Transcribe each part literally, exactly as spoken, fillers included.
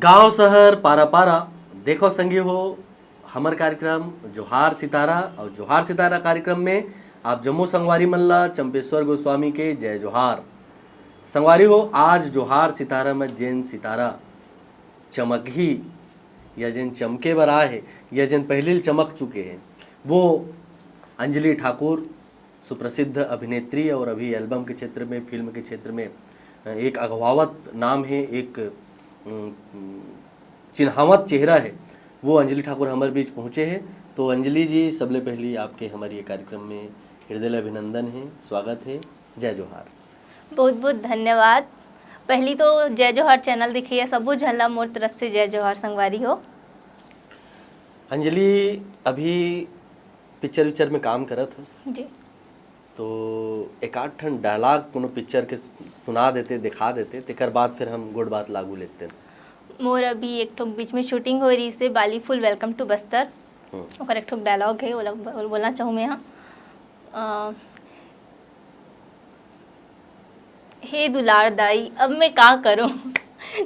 गांव शहर पारा पारा, देखो संगी हो, हमर कार्यक्रम जोहार सितारा। और जोहार सितारा कार्यक्रम में आप जम्मो संगवारी मन ला चंपेश्वर गोस्वामी के जय जोहार। संगवारी हो, आज जोहार सितारा में जेन सितारा चमकही या जेन चमके बर आए हे या जेन पहली चमक चुके हैं, वो अंजलि ठाकुर, सुप्रसिद्ध अभिनेत्री और अभी एल्बम के क्षेत्र में, फिल्म के क्षेत्र में एक अगवावत नाम है, एक, उम, चिन्हावत चेहरा है, वो अंजलि ठाकुर हमर बीच पहुँचे हैं। तो अंजलि जी, सबले पहली आपके हमारे ये कार्यक्रम में हृदय ले अभिनंदन है, स्वागत है। जय जोहार। बहुत बहुत धन्यवाद। पहली तो जय जोहार चैनल देखइया सबो झन ला मोर तरफ से जय जोहार संगवारी हो। अंजलि, अभी पिक्चर विक्चर में काम करत हस, जी। तो एक आध ठन डायलॉग कोनो पिक्चर के सुना देते, दिखा देते, तेकर बाद फिर हम गोठ बात लागू लेते। मोर अभी एक ठो बीच में शूटिंग हो रही से बाली फुल वेलकम टू बस्तर, हम्म। ओकर एक ठो डायलॉग है, ओला ब-, बोलना चाहूँ मैं यहाँ। अ, हे दुलार दाई, अब मैं का करूँ?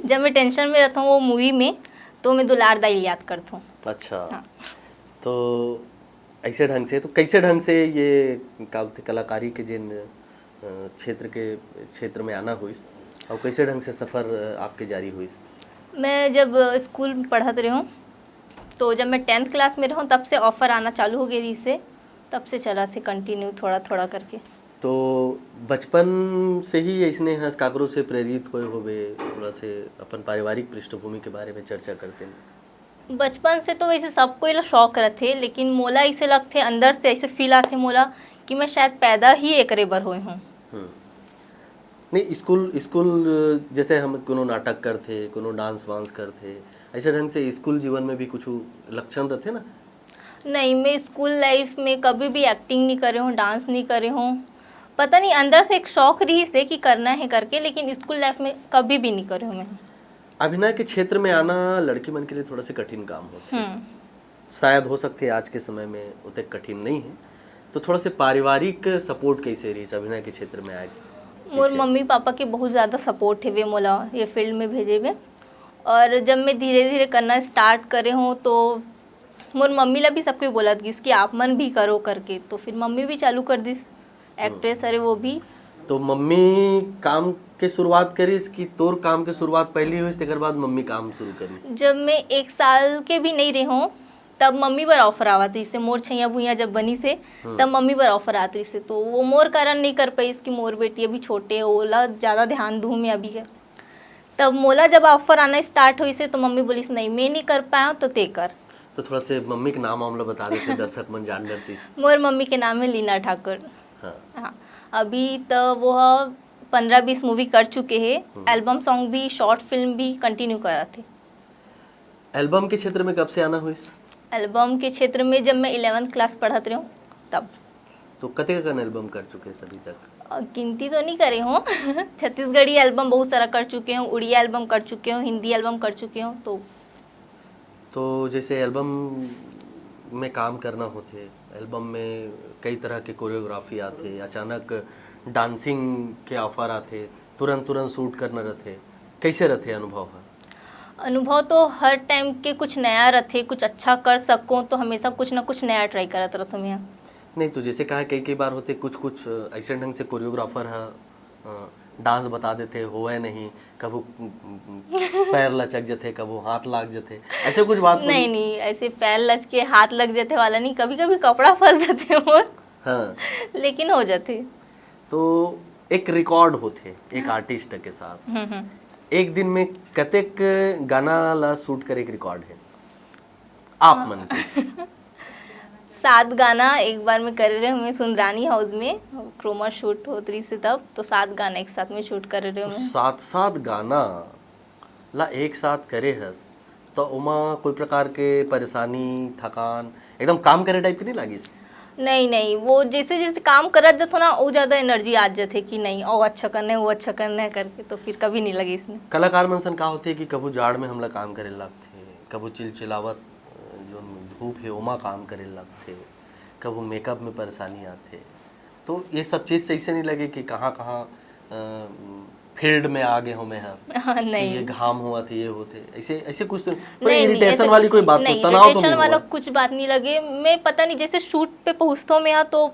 जब मैं टेंशन में रहता हूँ वो मूवी में, तो मैं दुलार दाई याद करता हूँ। अच्छा। हाँ। तो ऐसे ढंग से, तो कैसे ढंग से ये का बोलथे, कलाकारी के जिन, अ, क्षेत्र के, क्षेत्र में आना होइस, और कैसे ढंग से सफर, अ, आपके जारी होइस? मैं जब, अ, स्कूल में पढ़त रहूँ, तो जब मैं टेंथ क्लास में रहूँ, तब से ऑफर आना चालू हो गई रही से, तब से चला थे कंटिन्यू थोड़ा थोड़ा करके। तो बचपन से ही ऐसने हस, काकरो से प्रेरित होए होबे, थोड़ा से अपन पारिवारिक पृष्ठभूमि के बारे में चर्चा करते हैं। बचपन से तो वैसे सबको एला शौक रथे, लेकिन मोला ऐसे लगथे, अंदर से ऐसे फील आथे मोला कि मैं शायद पैदा ही एकरे बर होए हूँ। हम्म। नहीं, स्कूल, स्कूल जैसे हम कोनो नाटक करथे, कोनो डांस वांस करथे, ऐसे ढंग से स्कूल जीवन में भी कुछ लक्षण रथे ना? नहीं, मैं स्कूल लाइफ में कभी भी एक्टिंग नहीं करे हूँ, डांस नहीं करे हूँ। पता नहीं, अंदर से एक शौक रही से कि करना है करके, लेकिन स्कूल लाइफ में कभी भी नहीं करे हूँ मैं। अभिनय के क्षेत्र में आना लड़की मन के लिए थोड़ा से कठिन काम होथे। हम्म। शायद हो सकथे आज के समय में उतने कठिन नहीं है। तो थोड़ा से पारिवारिक सपोर्ट कैसे रही अभिनय के क्षेत्र में आए? मोर पीछे। मम्मी पापा के बहुत ज़्यादा सपोर्ट है वे मोला ये फील्ड में भेजे में। और जब मैं धीरे धीरे करना स्टार्ट करे हूँ, तो मोर मम्मी ला भी सब कोई बोलत गिस कि आप मन भी करो करके, तो फिर मम्मी भी चालू कर दिस, एक्ट्रेस हरे वो भी। तो मम्मी काम के शुरुआत करिस कि तोर काम के शुरुआत पहली होइस, तेकर बाद मम्मी काम शुरू करिस? जब मैं एक साल के भी नहीं रही हूँ, तब मम्मी बर ऑफर आवत रहिस, मोर छैया भुइयां जब बनिस हे, हम्म। तब मम्मी बर ऑफर आत रहिस, तो वो मोर कारण नहीं कर पाइस कि मोर बेटी अभी छोटे हे, ओला ज़्यादा ध्यान दूँ मैं अभी। तब मोला जब ऑफर आना स्टार्ट होइस हे, तो मम्मी बोलिस, "नहीं, मैं नहीं कर पाया हूँ, तो ते कर।" तो थोड़ा से मम्मी के नाम वाम ला बता देते, दर्शक मन जान डरतिस। मोर मम्मी के नाम है लीना ठाकुर। हाँ। हाँ, अभी तो वो ह पंद्रह बीस मूवी कर चुके हैं, हम्म। एल्बम सॉन्ग भी, शॉर्ट फिल्म भी कंटिन्यू करत हे। एल्बम के क्षेत्र में कब से आना होइस? एल्बम के क्षेत्र में जब मैं इलेवेंथ क्लास पढ़त रही हूँ, तब। तो कतेक कन एल्बम कर चुके हैं अभी तक? अ, गिनती तो नहीं करे हूँ। छत्तीसगढ़ी एल्बम बहुत सारा कर चुके हूँ, उड़िया एल्बम कर चुके हूँ, हिंदी एल्बम कर चुके हूँ, तो तो जैसे एल्बम में काम करना होथे, एल्बम में कई तरह के कोरियोग्राफी आथे, अचानक डांसिंग के ऑफर आथे, तुरंत, तुरंत शूट करना रथे, कैसे रथे अनुभव ह? अनुभव तो हर टाइम के कुछ नया रथे, कुछ अच्छा कर सको तो हमेशा कुछ ना कुछ नया ट्राई करत रथों मैं। नहीं तो जैसे कहा, कई, कई बार होथे कुछ, कुछ ऐसे ढंग से कोरियोग्राफर ह, अ, डांस बता देथे, होवय नहीं, कभू पैर लचक जथे, कभू हाथ लाग जथे, ऐसे कुछ बात होही? नहीं, नहीं, ऐसे पैर लचके हाथ लग जथे वाला नहीं, कभी-कभी कपड़ा फंस जथे मोर। हाँ। लेकिन हो जथे। तो एक रिकॉर्ड होथे एक हाँ। आर्टिस्ट के साथ। हम्म, हम्म। एक दिन में कतेक गाना ला शूट करे के रिकॉर्ड है आप हाँ। मन के? सात गाना एक बार में करे रहे हूँ मैं सुंदरानी हाउस में, क्रोमा शूट होत रहिस हे तब, तो सात गाना एक साथ में शूट करे रहे तो हूँ मैं। सात, सात गाना ला एक साथ करे हस, तो ओमा कोई प्रकार के परेशानी, थकान, एकदम काम करे टाइप के नहीं लागिस? नहीं, नहीं, वो जैसे, जैसे काम करत जथो ना, वो ज़्यादा एनर्जी आ जथे कि नहीं, ओ अच्छा करना है, वो अच्छा करना है करके, तो फिर कभी नहीं लगिस इसमें। कलाकार मन सन का होथे कि कभू जाड़ में हमला काम करे लागथे, कभू चिलचिलावत, अ, जोन धूप हे, ओमा काम करे लागथे, कभू मेकअप में परेशानी आथे। तो ये सब चीज़ से ऐसे नहीं लगे कि कहाँ, कहाँ, अ, फील्ड में आ गे हों मैं ह, हाँ, कि ये नहीं। घाम होवत हे, ये होत हे, ऐसे ऐसे कुछ तो कोई नहीं, नहीं, इरिटेशन ऐसे वाली कुछ कोई नहीं, बात नहीं, तो, तनाव तो इरिटेशन नहीं वाला हुआ? कुछ बात नहीं लगे। मैं पता नहीं, जैसे शूट पे पहुँचतो मैं यहाँ, तो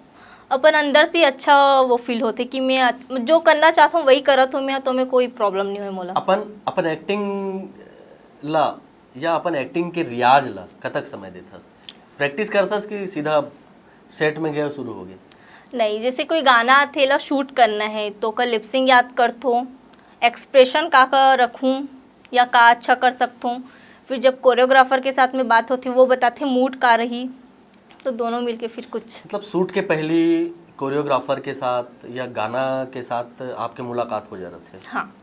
अपन अंदर से ही अच्छा वो फील होते कि मैं अच-, जो करना चाहता हूँ, वही करत हूँ मैं, तो मैं कोई प्रॉब्लम नहीं हुए मोला। अपन अपन एक्टिंग ला या अपन एक्टिंग के रियाज ला कतक समय देथस? प्रैक्टिस करथस कि सीधा सेट में गए शुरू हो गए? नहीं, जैसे कोई गाना आथे ला शूट करना है, तो ओकर लिपसिंग याद करथो, एक्सप्रेशन का का रखूँ या का अच्छा कर सकथो। फिर जब कोरियोग्राफर के साथ में बात होती, वो बताथे मूड का रही, तो दोनों मिलके फिर कुछ। मतलब शूट के पहली कोरियोग्राफर के साथ या गाना के साथ आपके मुलाकात हो जा रहे थे? हाँ।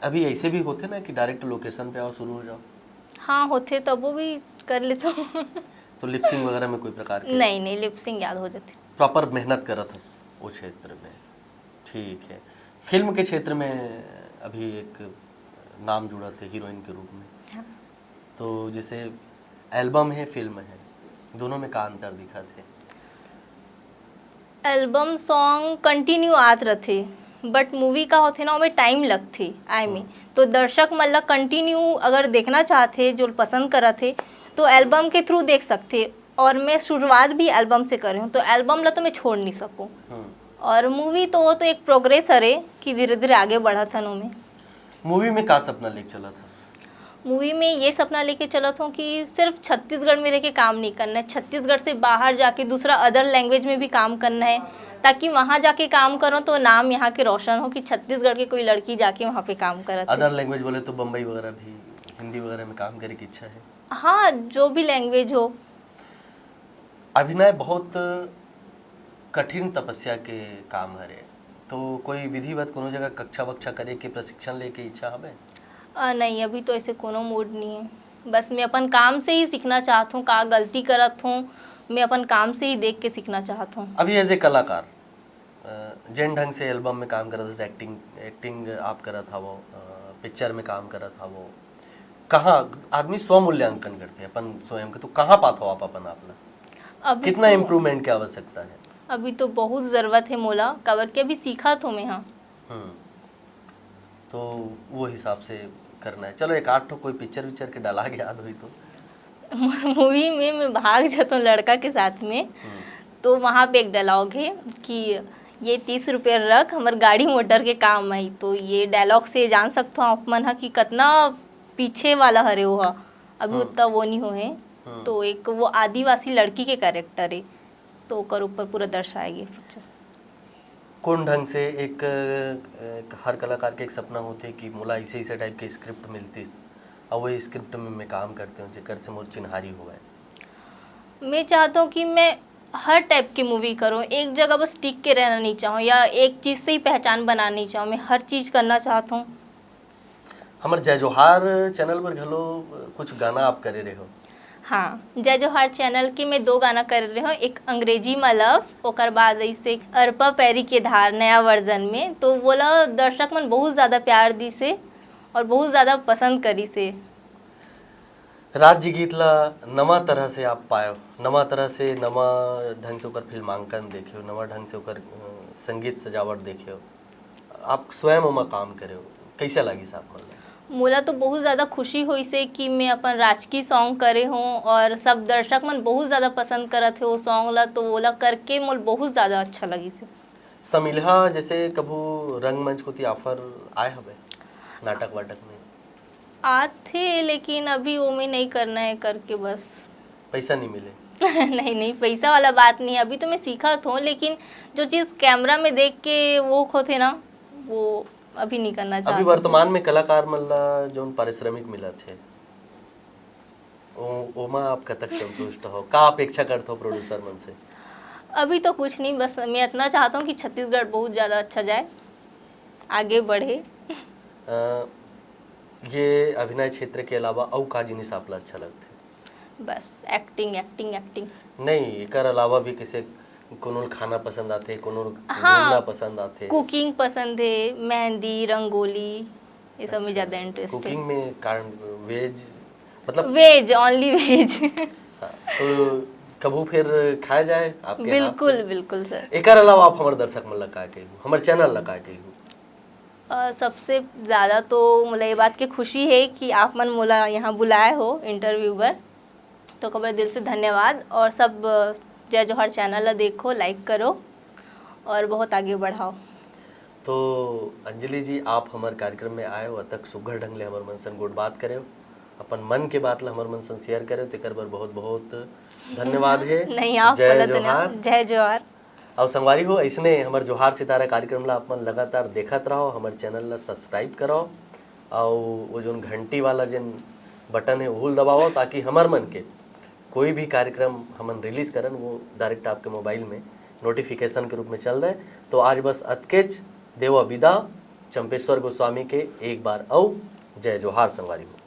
अभी ऐसे भी होते ना कि डायरेक्ट लोकेशन पे आओ, शुरू हो जाओ? हाँ, होते तब वो भी कर लेता हूँ। तो लिपसिंग वगैरह में कोई प्रकार के? नहीं, नहीं, लिपसिंग याद हो जाती। प्रॉपर मेहनत करत हस वो क्षेत्र में। ठीक है, फिल्म के क्षेत्र में अभी एक नाम जुड़त हे हीरोइन के रूप में। हाँ। तो जैसे एल्बम है, फिल्म है, दोनों में का अंतर दिखत हे? एल्बम सॉन्ग कंटिन्यू आत रथे, बट मूवी का होथे ना, ओमे टाइम लगथे आए में। तो दर्शक मन ला कंटिन्यू अगर देखना चाहथे, जो पसंद करत हे, तो एल्बम के थ्रू देख सकथे। और मैं शुरुआत भी एल्बम से करे हूँ, तो एल्बम ला तो मैं छोड़ नहीं सकूँ। हम्म। और मूवी तो वो तो एक प्रोग्रेस हरे कि धीरे धीरे आगे बढ़त हन ओमे। मूवी में का सपना लेके चलत हस? मूवी में ये सपना लेके चलत हूँ कि सिर्फ छत्तीसगढ़ में रह के काम नहीं करना है, छत्तीसगढ़ से बाहर जाके दूसरा अदर लैंग्वेज में भी काम करना है, ताकि वहाँ जाके काम करो तो नाम यहाँ के रोशन हो कि छत्तीसगढ़ के कोई लड़की जाके वहाँ पे काम करत है। अदर लैंग्वेज बोले तो बम्बई वगैरह भी, हिंदी वगैरह में काम करे की इच्छा है? हाँ, जो भी लैंग्वेज हो। अभिनय बहुत कठिन तपस्या के काम हरे, तो कोई विधिवत कोनो जगह कक्षा वक्षा करे के, प्रशिक्षण लेके इच्छा हवे? आ, नहीं, अभी तो ऐसे कोनो मूड नहीं है। बस मैं अपन काम से ही सीखना चाहत हूँ, का गलती करत हूँ, मैं अपन काम से ही देख के सीखना चाहत हूँ। अभी एज ए कलाकार, अ, जेन ढंग से एल्बम में काम करत हस, एक्टिंग, एक्टिंग आप करत हवो, अ, पिक्चर में काम करत हवो, कहाँ आदमी स्वमूल्यांकन करथे अपन स्वयं के, तो कहाँ पात हो आप अपन आप ला? अभी कितना तो, इम्प्रूवमेंट के आवश्यकता है? अभी तो बहुत ज़रूरत है मोला, काबर के अभी सीखत हूँ मैं। हाँ। हम्म। तो वो हिसाब से करना है। चलो, एक आध ठो कोई पिक्चर विक्चर के डायलॉग याद होई तो। मोर मूवी में मैं भाग जाता हूँ लड़का के साथ में, तो वहाँ पे एक डायलॉग है कि ये तीस रुपये रख, हमर गाड़ी मोटर के काम आई। तो ये डायलॉग से जान सकते हो आप मन हा कि कितना पीछे वाला हरे वो हा, अभी उतना वो नहीं हो है। तो एक वो आदिवासी लड़की के कैरेक्टर है, तो ओकर ऊपर पूरा दर्शाया गया पिक्चर। कौन ढंग से एक, एक हर कलाकार के एक सपना होथे कि मोला ऐसे ऐसे टाइप के स्क्रिप्ट मिलतिस, और वही स्क्रिप्ट में मैं काम करते हूँ जेकर से मोर चिन्हारी होवे? मैं चाहता हूँ कि मैं हर टाइप की मूवी करूँ, एक जगह बस टिक के रहना नहीं चाहूँ या एक चीज़ से ही पहचान बनाना नहीं चाहूँ, मैं हर चीज़ करना चाहता हूँ। हमर जय जोहार चैनल पर घलो कुछ गाना आप करे रहे हो? हाँ, जय जोहार चैनल के मैं दो गाना करे रहे हूँ, एक अंग्रेजी मा लव, ओकर बाद ऐसे अरपा पैरी के धार नया वर्जन में, तो वोला दर्शक मन बहुत ज़्यादा प्यार दिसे और बहुत ज़्यादा पसंद करिसे। राज्य गीत ला नवा तरह से आप पायो, नवा तरह से, नवा ढंग से ओकर फिल्मांकन देखे हो, नवा ढंग से ओकर, अ, संगीत सजावट देखे हो, आप स्वयं ओमा काम करे हो, कैसे लागिस आप मन ला? मोला तो बहुत ज़्यादा खुशी होइसे कि मैं अपन राजकीय सॉन्ग करे हूँ और सब दर्शक मन बहुत ज़्यादा पसंद करत हे वो सॉन्ग ला, तो वोला करके मोला बहुत ज़्यादा अच्छा लगिसे। समिलहा जैसे कभू रंगमंच कोती ऑफर आए हवे नाटक वाटक में? आथे, लेकिन अभी वो में नहीं करना है करके बस। पैसा नहीं मिले? नहीं, नहीं, पैसा वाला बात नहीं है, अभी तो मैं सीखत हूँ, लेकिन जो चीज़ कैमरा में देख के वो होथे ना, वो अभी नहीं करना अभी चाहती। वर्तमान में कलाकार मन ला जौन पारिश्रमिक मिलत हे, ओ-, ओमा आप कतक संतुष्ट हो? का अपेक्षा करत हो प्रोड्यूसर मन से? अभी तो कुछ नहीं, बस मैं इतना चाहता हूँ कि छत्तीसगढ़ बहुत ज़्यादा अच्छा जाए, आगे बढ़े। अ, ये अभिनय क्षेत्र के अलावा अउ का जिनिस आप ला अच्छा लगथे? बस एक्टिंग, एक्टिंग, एक्टिंग। नहीं, एकर अलावा भी किसे कोनो ल खाना पसंद आथे, कोनो ल हाँ, घूमना पसंद आथे? कुकिंग पसंद है, मेहंदी, रंगोली, ये सब में ज़्यादा इंटरेस्ट है। कुकिंग में कारण वेज, मतलब वेज, ओनली वेज। हाँ, तो कभू फिर खाए जाए आपके हाथ बिल्कुल, से? बिल्कुल सर। एकर अलावा आप हमर दर्शक मन ला का कहिहू, हमर चैनल ला का कहिहू? अ, सबसे ज़्यादा तो मोला ये बात की खुशी है कि आप मन मोला यहाँ बुलाए हो इंटरव्यू बर, तो काबर दिल से धन्यवाद। और सब, अ, जय जोहार चैनल ला देखो, लाइक करो और बहुत आगे बढ़ाओ। तो अंजलि जी, आप हमर कार्यक्रम में आए हो, अतक सुघर ढंग ले हमर मन संग गोठ बात करे हो, अपन मन के बात ला हमर मन संग शेयर करे हो, तेकर बर बहुत बहुत धन्यवाद है। नहीं, आप जय बोला जोहार। धन्यवाद। जय जोहार। अउ संगवारी हो, ऐसने हमर जोहार सितारा कार्यक्रम ला अपन लगातार देखत रहो, हमर चैनल ला सब्सक्राइब करो, अउ वो जोन घंटी वाला जेन बटन है, ओहू ल दबाओ, ताकि हमर मन के कोई भी कार्यक्रम हमन रिलीज करन, वो डायरेक्ट आपके मोबाइल में नोटिफिकेशन के रूप में चल दे। तो आज बस अतकेच, देवा विदा, चंपेश्वर गोस्वामी के एक बार अउ जय जोहार संगवारी हो।